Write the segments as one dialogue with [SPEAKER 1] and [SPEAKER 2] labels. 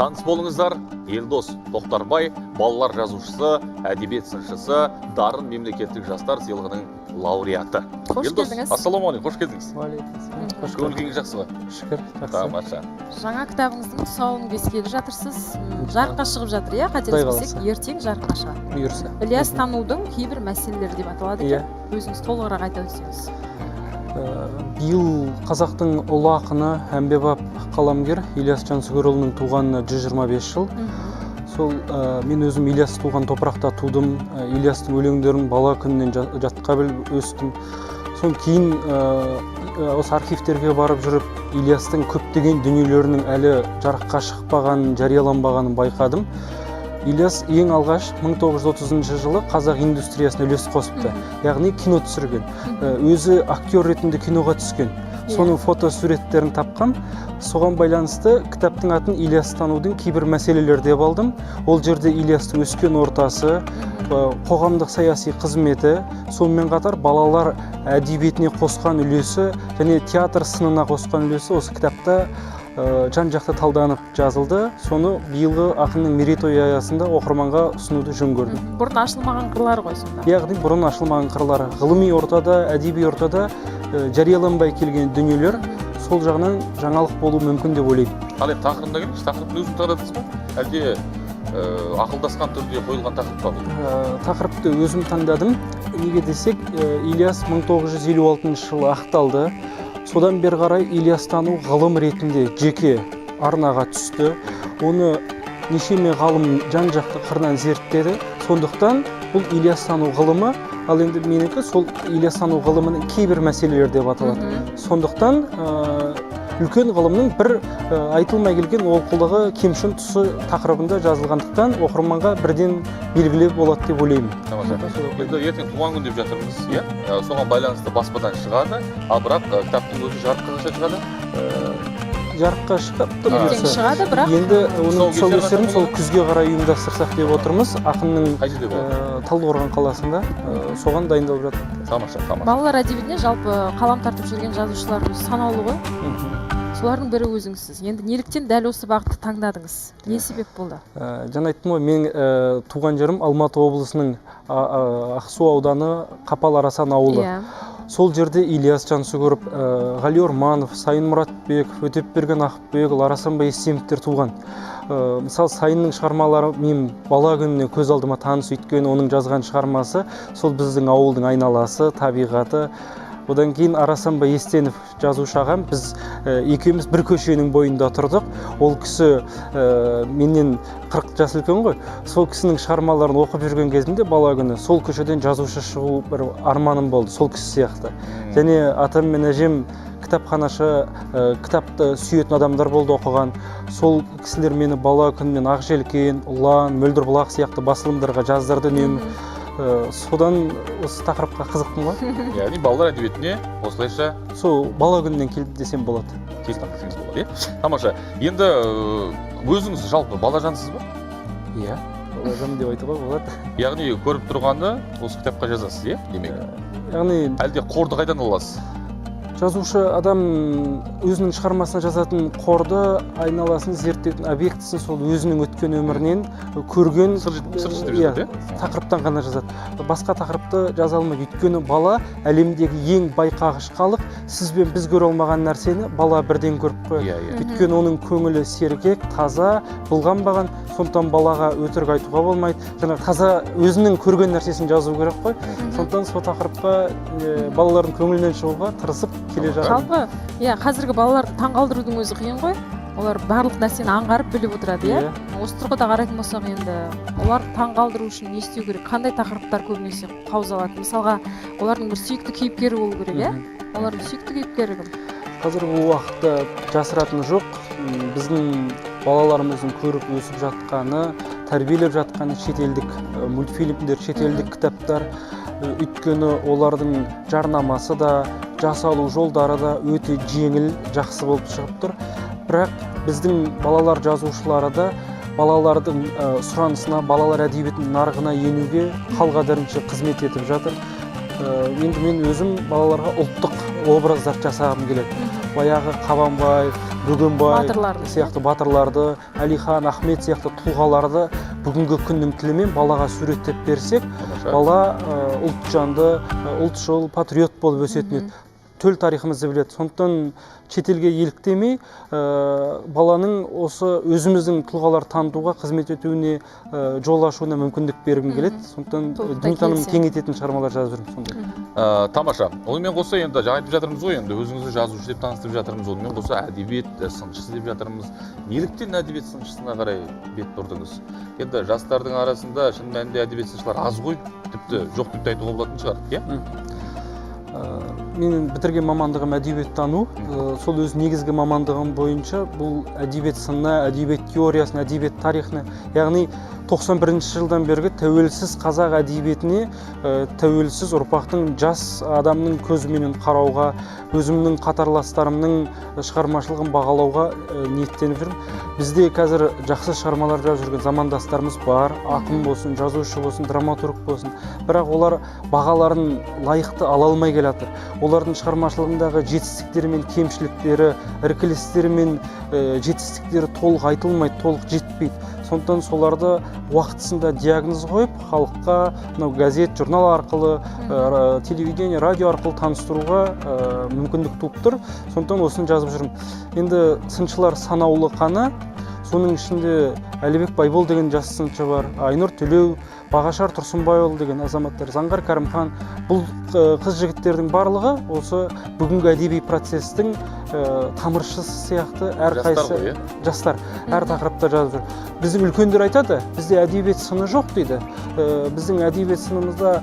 [SPEAKER 1] Таныс болыңыздар, Елдос Тоқтарбай, балалар жазушысы, әдебиет сыншысы, Дарын мемлекеттік жастар сыйлығының лауреаты.
[SPEAKER 2] Қош
[SPEAKER 1] Елдос,
[SPEAKER 2] келдіңіз.
[SPEAKER 1] Ассалаумағалейкум, қош келдіңіз.
[SPEAKER 3] Уағалейкум. Қош
[SPEAKER 1] Көңіл
[SPEAKER 3] көрдік.
[SPEAKER 1] күйіңіз жақсы ба?
[SPEAKER 3] Шүкір, жақсы.
[SPEAKER 1] Тамаша.
[SPEAKER 2] Жаңа кітабыңыздың тұсауын кескелі жатырсыз. Жарыққа шығып жатыр, иә, қателеспесек,
[SPEAKER 3] Құдай
[SPEAKER 2] ертең жарыққа шығады.
[SPEAKER 3] Бұйырса.
[SPEAKER 2] «Ілияс танудың кейбір мәселелері» деп аталады екен. Өзіңіз толығырақ айта өтсеңіз.
[SPEAKER 3] Биыл қазақтың ұлы ақыны, әмбебап қаламгер Ілияс Жансүгірұлының туғанына 125 жыл. Сол мен өзім Ілияс туған топырақта тудым. Ілиястың өлеңдерін бала күнінен жатқа біліп өстім. Содан кейін осы архивтерге барып жүріп, Ілиястың көптеген дүниелерінің әлі жарыққа шықпағанын, жарияланбағанын байқадым. Ілияс ең алғаш 1930 жылы қазақ индустриясына үлес қосыпты, яғни кино түсірген. Өзі актер ретінде киноға түскен. Соның фотосуреттерін тапқам. Соған байланысты кітаптың атын «Ілияс танудың кейбір мәселелері» деп алдым. Ол жерде Ілиястың өскен ортасы, қоғамдық саяси қызметі, сонымен қатар балалар әдебиетіне қосқан үлесі және театр сынына қосқан үлесі осы кітапта жан жақты талданып жазылды. Соны биылғы ақынның мерейтойы аясында оқырманға ұсынуды жөн көрдім.
[SPEAKER 2] Бұрын ашылмаған қырлары ғой сонда.
[SPEAKER 3] Яғни бұрын ашылмаған қырлары, ғылыми ортада, әдеби ортада жарияланбай келген дүниелер, сол жағынан жаңалық болуы мүмкін деп ойлаймын.
[SPEAKER 1] Ал енді тақырыбына келейікші. Тақырыптың өзін таңдадыңыз ба, әлде ақылдасқан түрде қойылған тақырып па бұл?
[SPEAKER 3] Тақырыпты өзім таңдадым. Неге десек, Ілияс 1956 жылы ақталды. Содан бері қарай Ілиястану ғылым ретінде жеке арнаға түсті. Оны нешеме ғалым жан жақты қырынан зерттеді. Сондықтан бұл Ілиястану ғылымы, ал енді менікі сол Ілиястану ғылымының кейбір мәселелері деп аталады. Сондықтан үлкен ғылымның бір айтылмай келген олқылығы, кемшін тұсы тақырыбында жазылғандықтан, оқырманға бірден белгілі болады деп ойлаймын.
[SPEAKER 1] Тамаша. Енді ертең туған күн деп жатырмыз, иә. Соған байланысты баспадан шығады, ал бірақ кітаптың өзі жарыққа қашан шығады?
[SPEAKER 3] Жарыққа шығыпты,
[SPEAKER 1] Ертең
[SPEAKER 3] бұйырса.
[SPEAKER 2] Шығады, бірақ
[SPEAKER 3] Енді оның
[SPEAKER 1] тұсаукесері
[SPEAKER 3] тұсаукесерін
[SPEAKER 1] қашан
[SPEAKER 3] сол
[SPEAKER 1] болады?
[SPEAKER 3] күзге қарай ұйымдастырсақ деп отырмыз ақынның.
[SPEAKER 1] Қай жерде болады?
[SPEAKER 3] Талдықорған қаласында. Соған дайындалып жатыр.
[SPEAKER 1] Тамаша, тамаша.
[SPEAKER 2] Балалар әдебиетіне жалпы қалам тартып жүрген жазушылар өзі санаулы ғой. Солардың бірі өзіңізсіз. Енді неліктен дәл осы бағытты таңдадыңыз? Не себеп болды?
[SPEAKER 3] Жаңа айттым ғой, мен туған жерім Алматы облысының Ақсу ауданы, Қапал Арасан ауылы. Сол жерде Ілияс Жансүгіров, Ғали Орманов, Сайын Мұратбеков, Өтепберген Ақбөбекұлы, Арасанбай Естеновтер туған. Мысалы, Сайынның шығармалары мен бала күнімнен көз алдыма таныс, өйткені оның жазған шығармасы сол біздің ауылдың айналасы, табиғаты. Одан кейін Арасанбай Естенов жазушы ағам, біз екеуміз бір көшенің бойында тұрдық. Ол кісі менен 40 жас үлкен ғой. Сол кісінің шығармаларын оқып жүрген кезімде бала күні сол көшеден жазушы шығу бір арманым болды, сол кісі сияқты. Және атам мен әжем кітапханашы, кітапты сүйетін адамдар болды, оқыған. Сол кісілер мені бала күнімнен «Ақ желкен», «Ұлан», «Мөлдір бұлақ» сияқты басылымдарға жаздырды үнемі. Содан осы тақырыпқа қызықтым ғой.
[SPEAKER 1] Яғни балалар әдебиетіне осылайша
[SPEAKER 3] Сол бала күнімнен келді десем болады.
[SPEAKER 1] келдім десеңіз болады, иә. Тамаша. Енді өзіңіз жалпы балажансыз ба?
[SPEAKER 3] Иә, балажан деп айтуға болады.
[SPEAKER 1] Яғни көріп тұрғанды осы кітапқа жазасыз, иә, демек?
[SPEAKER 3] Яғни
[SPEAKER 1] Әлде қорды қайдан аласыз?
[SPEAKER 3] Жазушы адам өзінің шығармасына жазатын қорды, айналасын зерттейтін объектісін сол өзінің өткен өмірінен көрген
[SPEAKER 1] Сыр жітіп
[SPEAKER 3] иә,
[SPEAKER 1] жазады, иә?
[SPEAKER 3] Тақырыптан ғана жазады. Басқа тақырыпты жаза алмайды, өйткені бала әлемдегі ең байқағыш халық. Сіз бен біз көре алмаған нәрсені бала бірден көріп қояды.
[SPEAKER 1] иә иә
[SPEAKER 3] Өйткені оның көңілі сергек, таза, былғанбаған. Сондықтан балаға өтірік айтуға болмайды, жаңағы таза өзінің көрген нәрсесін жазу керек қой. Сондықтан сол тақырыпқа балалардың көңілінен шығуға тырысып келе жатырмын.
[SPEAKER 2] Жалпы, иә, қазіргі балаларды таңғалдырудың өзі қиын ғой. Олар барлық нәрсені аңғарып, біліп отырады, иә. Осы тұрғыда қарайтын болсақ, енді оларды таңғалдыру үшін не істеу керек? Қандай тақырыптар көбінесе қаузалады? Мысалға, олардың бір сүйікті кейіпкері болу керек, иә. Олардың сүйікті кейіпкері кім?
[SPEAKER 3] Қазіргі уақытта жасыратыны жоқ, біздің балаларымыздың көріп өсіп жатқаны, тәрбиелеп жатқаны шетелдік мультфильмдер, шетелдік кітаптар. Өйткені олардың жарнамасы да, жасалу жолдары да өте жеңіл, жақсы болып шығып тұр. Бірақ біздің балалар жазушылары да балалардың сұранысына, балалар әдебиетінің нарығына енуге хал қадірінше қызмет етіп жатыр. Енді мен өзім балаларға ұлттық образдар жасағым келеді. Баяғы Қабанбай Бөгенбай
[SPEAKER 2] Батырларды,
[SPEAKER 3] сияқты батырларды, Әлихан, Ахмет сияқты тұлғаларды бүгінгі күннің тілімен балаға суреттеп берсек,
[SPEAKER 1] Тамаша.
[SPEAKER 3] бала ұлтжанды, ұлтшыл, патриот болып өсетін еді. Төл тарихымызды біледі. Сондықтан шетелге еліктемей, баланың осы өзіміздің тұлғалар танытуға қызмет етуіне, жол ашуына мүмкіндік бергім келеді. Сондықтан
[SPEAKER 2] Толықтай
[SPEAKER 3] дүниетанымын
[SPEAKER 2] келісемін.
[SPEAKER 3] кеңейтетін шығармалар жазып жүрмін сондай.
[SPEAKER 1] Тамаша. Онымен қоса енді жаңа айтып жатырмыз ғой, енді өзіңізді жазушы деп таныстырып жатырмыз, онымен қоса әдебиет сыншысы деп жатырмыз. Неліктен әдебиет сыншысына қарай бет бұрдыңыз? Енді жастардың арасында шын мәнінде әдебиет сыншылар аз ғой, тіпті жоқ деп те айтуға болатын шығар, иә?
[SPEAKER 3] Менің бітірген мамандығым әдебиеттану. Сол өз негізгі мамандығым бойынша бұл әдебиет сынына, әдебиет теориясына, әдебиет тарихына, яғни 91 жылдан бергі тәуелсіз қазақ әдебиетіне, тәуелсіз ұрпақтың, жас адамның көзіменен қарауға, өзімнің қатарластарымның шығармашылығын бағалауға ниеттеніп жүрмін. Бізде қазір жақсы шығармалар жазып жүрген замандастарымыз бар, ақын болсын, жазушы болсын, драматург болсын, бірақ олар бағаларын лайықты ала алмай келе жатыр. Олардың шығармашылығындағы жетістіктері мен кемшіліктері, іркілістері мен жетістіктері толық айтылмайды, толық жетпейді. Сондықтан соларды уақытысында диагноз қойып, халыққа мынау газет, журнал арқылы, телевидение, радио арқылы таныстыруға мүмкіндік туып тұр. Сондықтан осыны жазып жүрмін. Енді сыншылар санаулы қана, соның ішінде Әлібек Байбол деген жас сыншы бар, Айнұр Төлеу, Бағашар Тұрсынбайұлы деген азаматтар, Заңғар Кәрімхан. Бұл қыз жігіттердің барлығы осы бүгінгі әдеби процестің тамыршысы сияқты,
[SPEAKER 1] Жастар
[SPEAKER 3] әрқайсысы
[SPEAKER 1] ғой, иә?
[SPEAKER 3] Жастар әр тақырыпта жазып жүр. Біздің үлкендер айтады, бізде әдебиет сыны жоқ дейді. Біздің әдебиет сынымызда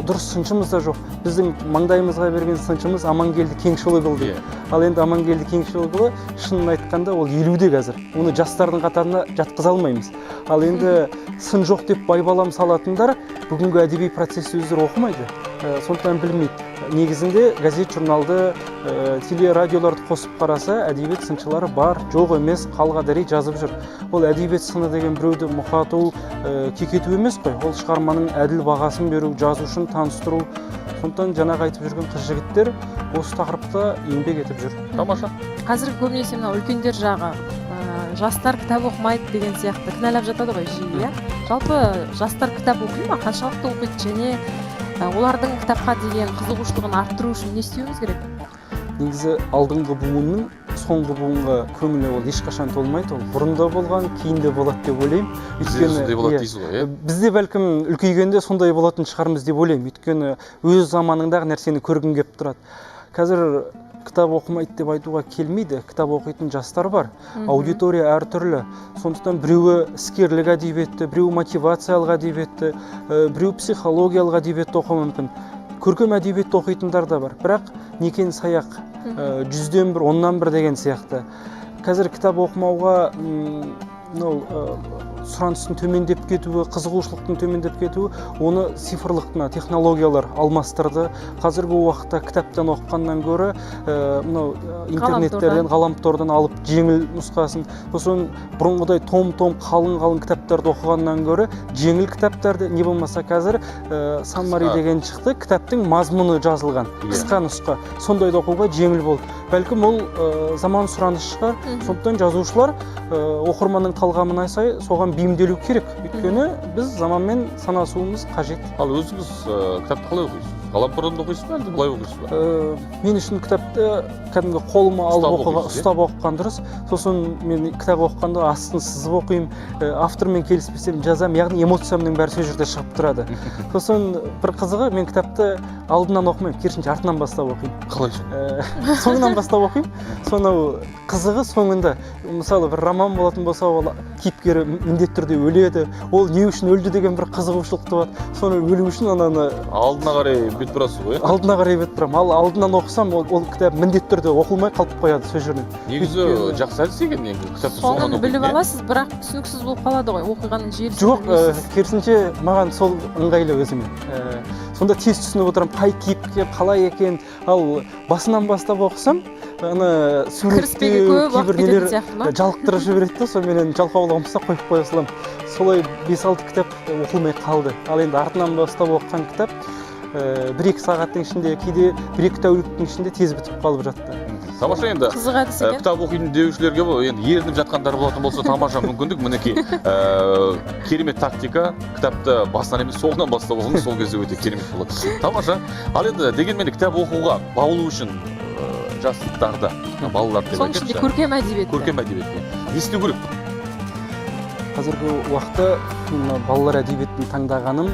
[SPEAKER 3] дұрыс сыншымыз да жоқ. Біздің маңдайымызға берген сыншымыз Амангелді Кеңшілікұлы дейді. Ал енді Амангелді Кеңшілікұлы, шынын айтқанда, ол 50-де қазір. Оны жастардың қатарына жатқыза алмаймыз. Ал енді сын жоқ деп байбалам салатындар бүгінгі әдеби процесті өздері оқымайды. Сондықтан білмейді. Негізінде газет, журналды, телерадиоларды қосып қараса, әдебиет сыншылары бар, жоқ емес, қалғадарей жазып жүр. Ол әдебиет сыны деген біреуді мұқату, кекету емес қой. Ол шығарманың әділ бағасын беру, жазушыны таныстыру. Сондықтан жаңағы айтып жүрген қыз жігіттер осы тақырыпта еңбек етіп жүр.
[SPEAKER 1] Тамаша.
[SPEAKER 2] Қазір көбінесе мынау үлкендер жағы, жастар кітап оқымайды деген сияқты кінәлап жатады ғой жиі, иә? Жалпы жастар кітап оқи ма, қаншалықты оқиды және олардың кітапқа деген қызығушылығын арттыру үшін не істеуіміз керек?
[SPEAKER 3] Негізі алдыңғы буынның соңғы буынға көңілі ол ешқашан толмайды. Ол бұрын да болған, кейін де болады деп ойлаймын.
[SPEAKER 1] Бізде де сондай болады
[SPEAKER 3] иә,
[SPEAKER 1] дейсіз ғой, иә?
[SPEAKER 3] Бізде бәлкім үлкейгенде сондай болатын шығармыз деп ойлаймын. Өйткені өз заманыңдағы нәрсені көргің келіп тұрады. Қазір кітап оқымайды деп айтуға келмейді. Кітап оқитын жастар бар. Аудитория әртүрлі. Сондықтан біреуі іскерлік әдебиетті, біреуі мотивациялық әдебиетті, біреуі психологиялық әдебиетті оқуы мүмкін. Көркем әдебиетті оқитындар да бар. Бірақ некен саяқ, жүзден бір, оннан бір деген сияқты. Қазір кітап оқымауға, мынау, сұраныстың төмендеп кетуі, қызығушылықтың төмендеп кетуі, оны цифрлық мына технологиялар алмастырды. Қазіргі уақытта кітаптан оқығаннан гөрі, мынау, интернеттерден, ғаламтордан алып жеңіл нұсқасын, сосын бұрынғыдай том-том қалың-қалың кітаптарды оқығаннан гөрі жеңіл кітаптарды, не болмаса қазір, саммари
[SPEAKER 1] Қысқа.
[SPEAKER 3] деген шықты, кітаптың мазмұны жазылған, қысқа нұсқа, сондайды оқуға жеңіл болды. Бәлкім ол, заман сұранысы шығар. Сондықтан жазушылар, оқырманның талғамына сай соған бейімделу керек. Өйткені біз заманмен санасуымыз қажет.
[SPEAKER 1] Ал өзіңіз, кітапты қалай оқисыз? Ғаламтордан да оқисыз ба, әлде былай оқисыз ба?
[SPEAKER 3] Мен үшін кітапты кәдімгі қолыма алып
[SPEAKER 1] Ұстап
[SPEAKER 3] оқуға,
[SPEAKER 1] оқисыз, иә?
[SPEAKER 3] ұстап оқыған дұрыс. Сосын мен кітап оқығанда астын сызып оқимын, автормен келіспесем жазамын, яғни эмоциямның бәрі сол жерде шығып тұрады. Сосын бір қызығы, мен кітапты алдынан оқымаймын, керісінше артынан бастап оқимын.
[SPEAKER 1] Қалай сонда?
[SPEAKER 3] Соңынан бастап оқимын. Сонау қызығы соңында. Мысалы, бір роман болатын болса, ол кейіпкері міндетті түрде өледі. Ол не үшін өлді деген бір қызығушылық туады. Соны өлу үшін ананы
[SPEAKER 1] алдына қарай бет бұрасыз ғой, иә?
[SPEAKER 3] Алдына қарай бет бұрамын. Ал алдынан оқысам, ол кітап міндетті түрде оқылмай қалып қояды сол жерден.
[SPEAKER 1] Негізі
[SPEAKER 3] Өйткені
[SPEAKER 1] жақсы әдіс екен негізі. Кітапты
[SPEAKER 2] Соңын
[SPEAKER 1] соңынан
[SPEAKER 2] біліп
[SPEAKER 1] оқитын, иә?
[SPEAKER 2] аласыз, бірақ түсініксіз болып қалады ғой, оқиғаның желісін
[SPEAKER 3] Жоқ,
[SPEAKER 2] білмейсіз.
[SPEAKER 3] керісінше маған сол ыңғайлы өзіме. Сонда тез түсініп отырамын, қай кейіпкер қалай екен. Ал басынан бастап оқысам, ана
[SPEAKER 2] Кіріспеге
[SPEAKER 3] суреттеу,
[SPEAKER 2] көп уақыт
[SPEAKER 3] кейбір
[SPEAKER 2] кететін
[SPEAKER 3] нелер
[SPEAKER 2] сияқты ма?
[SPEAKER 3] жалықтырып жібереді да, соныменен жалқаулығым болса қойып қоя саламын. Солай 5-6 кітап оқылмай қалды. Ал енді артынан бастап оқыған кітап, 1-2 сағаттың ішінде, кейде 1-2 тәуліктің ішінде тез бітіп қалып жатты.
[SPEAKER 1] Тамаша енді.
[SPEAKER 2] Қызық әдіс екен.
[SPEAKER 1] Кітап оқитын деушілерге, бұл енді ерініп жатқандар болатын болса, тамаша мүмкіндік мінекей. Керемет тактика: кітапты басынан емес, соңынан бастап оқыңыз, сол кезде өте керемет болады. Тамаша. Ал енді дегенмен де кітап оқуға баулу үшін жастарды, балаларды деп
[SPEAKER 2] Соның ішінде
[SPEAKER 1] айтайықшы,
[SPEAKER 2] көркем әдебиетті.
[SPEAKER 1] Көркем әдебиетке не істеу керек?
[SPEAKER 3] Қазіргі уақытта мен мына балалар әдебиетін таңдағаным,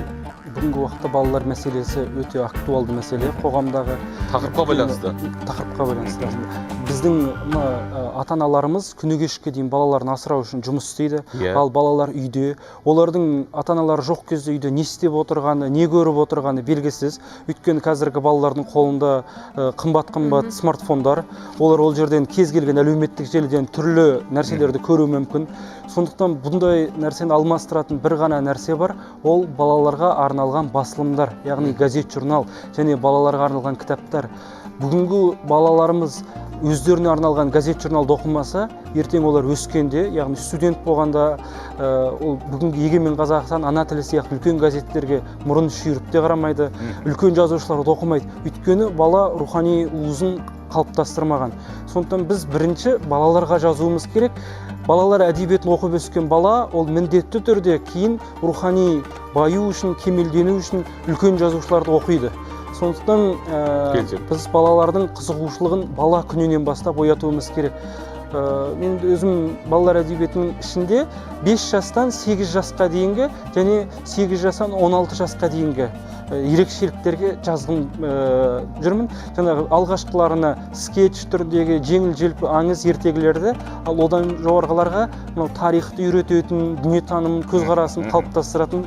[SPEAKER 3] бүгінгі уақытта балалар мәселесі өте актуалды мәселе қоғамдағы.
[SPEAKER 1] Тақырыпқа байланысты.
[SPEAKER 3] Тақырыпқа байланысты, расында. Біздің мына ата аналарымыз күні кешке дейін балаларын асырау үшін жұмыс істейді. Ал балалар үйде, олардың ата аналары жоқ кезде үйде не істеп отырғаны, не көріп отырғаны белгісіз. Өйткені қазіргі балалардың қолында қымбат қымбат смартфондар, олар ол жерден кез келген әлеуметтік желіден түрлі нәрселерді көруі мүмкін. Сондықтан бұндай нәрсені алмастыратын бір ғана нәрсе бар, ол балаларға арналған басылымдар, яғни газет, журнал және балаларға арналған кітаптар. Бүгінгі балаларымыз өздеріне арналған газет, журналды оқымаса, ертең олар өскенде, яғни студент болғанда, ол бүгінгі «Егемен Қазақстан», «Ана тілі» сияқты үлкен газеттерге мұрын шүйіріп те қарамайды, үлкен жазушыларды оқымайды, өйткені бала рухани уызын қалыптастырмаған. Сондықтан біз бірінші балаларға жазуымыз керек. Балалар әдебиетін оқып өскен бала ол міндетті түрде кейін рухани баю үшін, кемелдену үшін үлкен жазушыларды оқиды. Сондықтан
[SPEAKER 1] Келісемін.
[SPEAKER 3] біз балалардың қызығушылығын бала күнінен бастап оятуымыз керек. Мен өзім балалар әдебиетінің ішінде 5 жастан 8 жасқа дейінгі және 8 жастан 16 жасқа дейінгі ерекшеліктерге жазғым жүрмін. Жаңағы алғашқыларына скетч түріндегі жеңіл желпі аңыз ертегілерді, ал одан жоғарғыларға мынау тарихты үйрететін, дүниетанымын, көзқарасын қалыптастыратын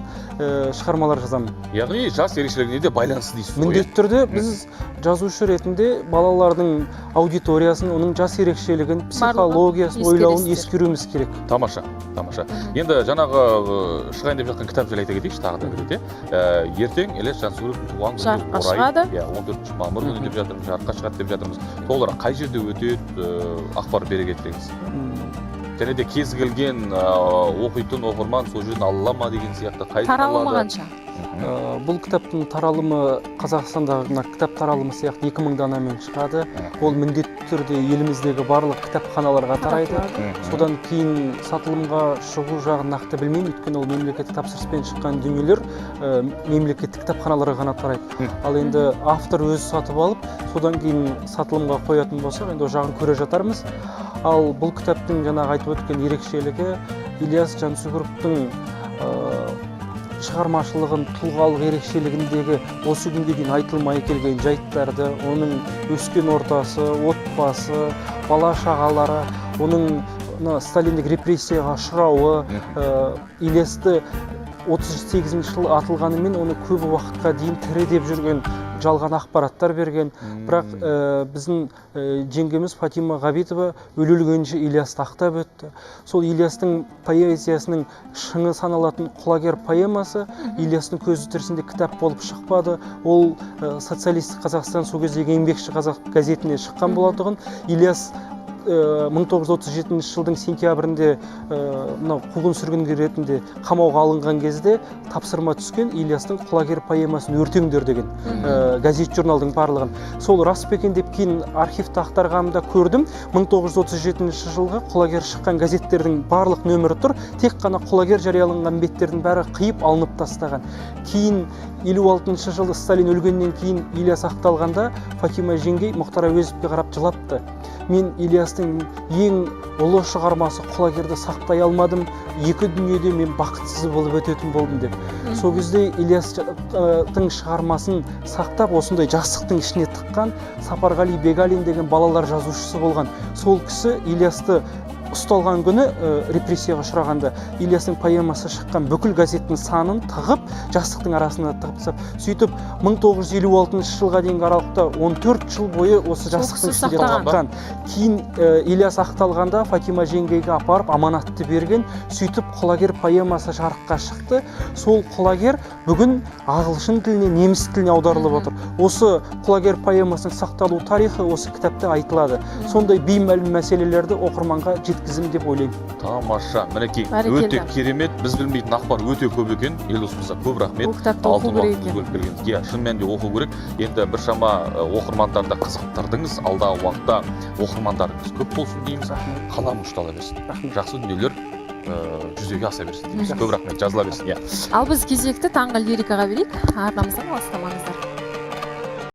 [SPEAKER 3] шығармалар жазамын.
[SPEAKER 1] Яғни жас ерекшелігіне де байланысты дейсіз ғой, иә?
[SPEAKER 3] Міндетті түрде, біз жазушы ретінде балалардың аудиториясын, оның жас ерекшелігін, психологиясын, ойлауын
[SPEAKER 2] ескересіздер.
[SPEAKER 3] ескеруіміз керек.
[SPEAKER 1] Тамаша, тамаша. Енді жаңағы шығайын деп жатқан кітап жайлы айта кетейікші тағы да бір рет, иә. Ертең Ілияс Жансүгіровтің туған күніне
[SPEAKER 2] Жарыққа
[SPEAKER 1] орай,
[SPEAKER 2] шығады.
[SPEAKER 1] Иә, 14 мамыр күні деп жатырмыз, жарыққа шығады деп жатырмыз. Толығырақ қай жерде өтеді, ақпар бере кетсеңіз. Және де кез келген оқитын оқырман сол жерден ала ала ма деген сияқты, қайдан
[SPEAKER 2] Таралымы
[SPEAKER 1] алады?
[SPEAKER 2] қанша?
[SPEAKER 3] Бұл кітаптың таралымы Қазақстандағы мына кітап таралымы сияқты 2000 данамен шығады. Ол міндетті түрде еліміздегі барлық кітапханаларға тарайды.
[SPEAKER 2] Таратылады.
[SPEAKER 3] Содан кейін сатылымға шығу жағын нақты білмеймін, өйткені ол мемлекеттік тапсырыспен шыққан дүниелер мемлекеттік кітапханаларға ғана тарайды. Ал енді автор өзі сатып алып, содан кейін сатылымға қоятын болсақ, енді ол жағын көре жатармыз. Ал бұл кітаптың жаңағы айтып өткен ерекшелігі Ілияс Жансүгіровтің шығармашылығын, тұлғалық ерекшелігіндегі осы күнге дейін айтылмай келген жайттарды, оның өскен ортасы, отбасы, бала шағалары, оның мына сталиндік репрессияға ұшырауы. Ілиясты 38 жылы атылғанымен, оны көп уақытқа дейін тірі деп жүрген, жалған ақпараттар берген. Бірақ біздің жеңгеміз Фатима Ғабитова өле өлгенше Ильясты ақтап өтті. Сол Ильястың поэзиясының шыңы саналатын «Құлагер» поэмасы Ильястың көзі тірісінде кітап болып шықпады. Ол «Социалистік Қазақстан», сол кездегі «Еңбекші қазақ» газетіне шыққан болатұғын. Ильяс 1937 жылдың сентябрінде мынау қуғын сүргін ретінде қамауға алынған кезде тапсырма түскен: Ильястың «Құлагер» поэмасын өртеңдер деген, газет журналдың барлығын. Сол рас па екен деп кейін архивті ақтарғанымда көрдім, 1937 жылғы «Құлагер» шыққан газеттердің барлық нөмірі тұр, тек қана «Құлагер» жарияланған беттердің бәрі қиып алынып тастаған. Кейін 56 жылы Сталин өлгеннен кейін Ильяс ақталғанда Фатима жеңгей Мұхтар Әуезовке қарап жылапты: «Мен Ильястың ең ұлы шығармасы «Құлагерді» сақтай алмадым, екі дүниеде мен бақытсыз болып өтетін болдым», — деп. Сол кезде Ильястың шығармасын сақтап, осындай жастықтың ішіне тыққан Сапарғали Бегалин деген балалар жазушысы болған. Сол кісі Ильясты ұсталған күні, репрессияға ұшырағанда, Ильястың поэмасы шыққан бүкіл газеттің санын тығып, жастықтың арасына тығып тастап, сөйтіп 1956 жылға дейінгі аралықта 14 жыл бойы осы
[SPEAKER 2] Сол
[SPEAKER 3] жастықтың
[SPEAKER 2] кісі
[SPEAKER 3] ішінде
[SPEAKER 2] сақтаған.
[SPEAKER 3] тыққан. Кейін Ильяс ақталғанда Фатима жеңгейге апарып аманатты берген. Сөйтіп «Құлагер» поэмасы жарыққа шықты. Сол «Құлагер» бүгін ағылшын тіліне, неміс тіліне аударылып отыр. Осы «Құлагер» поэмасының сақталу тарихы осы кітапта айтылады. Сондай беймәлім мәселелерді оқырманға жеткізу жеткіземін деп ойлаймын.
[SPEAKER 1] Тамаша, мінекей.
[SPEAKER 2] Бәрекелді.
[SPEAKER 1] Өте керемет, біз білмейтін ақпар өте көп екен. Елдос мырза, көп рахмет
[SPEAKER 2] Бұл кітапты оқу
[SPEAKER 1] алтын
[SPEAKER 2] керек
[SPEAKER 1] уақытыңызды
[SPEAKER 2] екен.
[SPEAKER 1] бөліп келгеніңізге. Иә, шын мәнінде оқу керек. Енді біршама оқырмандарды қызықтырдыңыз. Алдағы уақытта оқырмандарыңыз көп болсын дейміз.
[SPEAKER 3] Рахмет.
[SPEAKER 1] Қалам ұштала берсін.
[SPEAKER 3] Рахмет.
[SPEAKER 1] Жақсы дүниелер жүзеге аса берсін дейміз.
[SPEAKER 2] Жақсы.
[SPEAKER 1] Көп рахмет, жазыла берсін, иә.
[SPEAKER 2] Ал біз кезекті таңғы лирикаға берейік. Арнамыздан алыстамаңыздар.